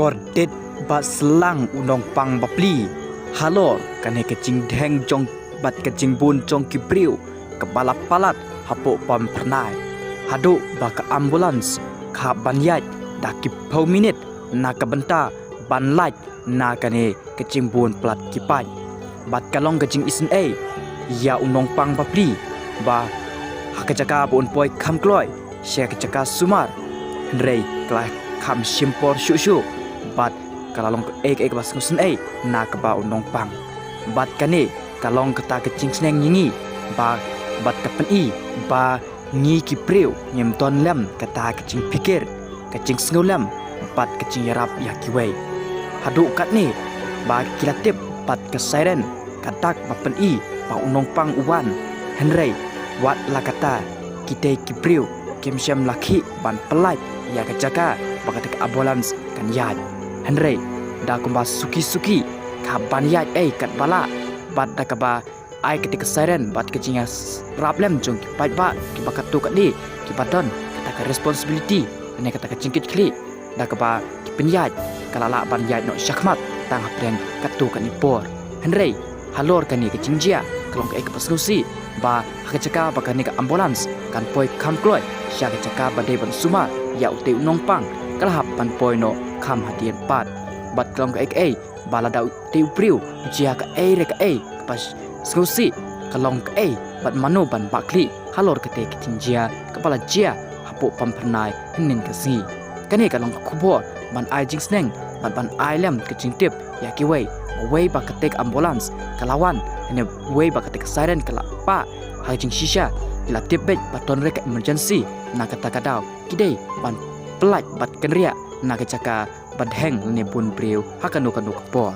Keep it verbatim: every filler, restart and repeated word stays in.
Por dei ba slang u nongpang bapli halor kane ka jingdheng jong bad ka jingbun jong ki briew kaba la palat hapoh pam phyrnai. Haduh ba ka ambulance ka hap ban ïaid da ki phew minit na ka bynta ban lait na kane ka jingbun palat ki paid. Bad ka long ka jingisynei ïa u nongpang bapli ba ha ka jaka ba un poi kham kloi sha ka jaka sumar, hynrei ka la kham shim por shuh shuh. Bad ka la long kaei kaei kaba sngewsynei na kaba u nongpang. Bad kane ka long kata ka jingsneng ïa ngi ba bad ka pyni ba ngi ki briew ngim don lem kata ka jingpyrkhat, ka jingsngewlem bad ka jingïarap ïa kiwei. Haduh katne ba ki la tip bad ka siren ka dak ba pyni ba u nongpang u wan, hynrei wat la kata kitei ki briew kim shym la khih ban pyllait ïa ka jaka ba kata ka ambulance kan ïaid. Hynrei da kumba suki suki ka ban ïaid ei katba lah bad da kaba ai kata ka siren bad ka jingïarap lem jong ki paidbah kiba katto katne kiba don kata ka responsibility ne kata ka jingkitkhlieh, da kaba ki pynïaid ka la lah ban ïaid noh shakhmat tang hapdeng katto katne por. Hynrei halor kane ka jingjia ka long kaei kaba sngewsih ba ha ka jaka ba kane ka ambulance kan poi kham kloi sha ka jaka ba dei ban sumar ïa utei u nongpang, ka la hap ban poi noh kham hadien pat. Bad ka long kaei kaei ba lada utei u briew u jia kaei re kaei kaba sngewsih, ka long kaei bad mano ban bah khlieh halor katei ka jingjia kaba la jia hapoh pam phyrnai hynnin ka sngi. Kane ka long ka khubor ban ai jingsneng bad ban ai lem ka jingtip ïa kiwei ba wei ba katei ka ambulance ka la wan ne wei ba katei ka siren ka la pah ha ka jingshisha, ki la tip beit ba don re ka emergency. Na kata ka daw ki dei ban pyllait bad kynriah na ka jaka ba dheng ne bun briew ha kano kano ka por.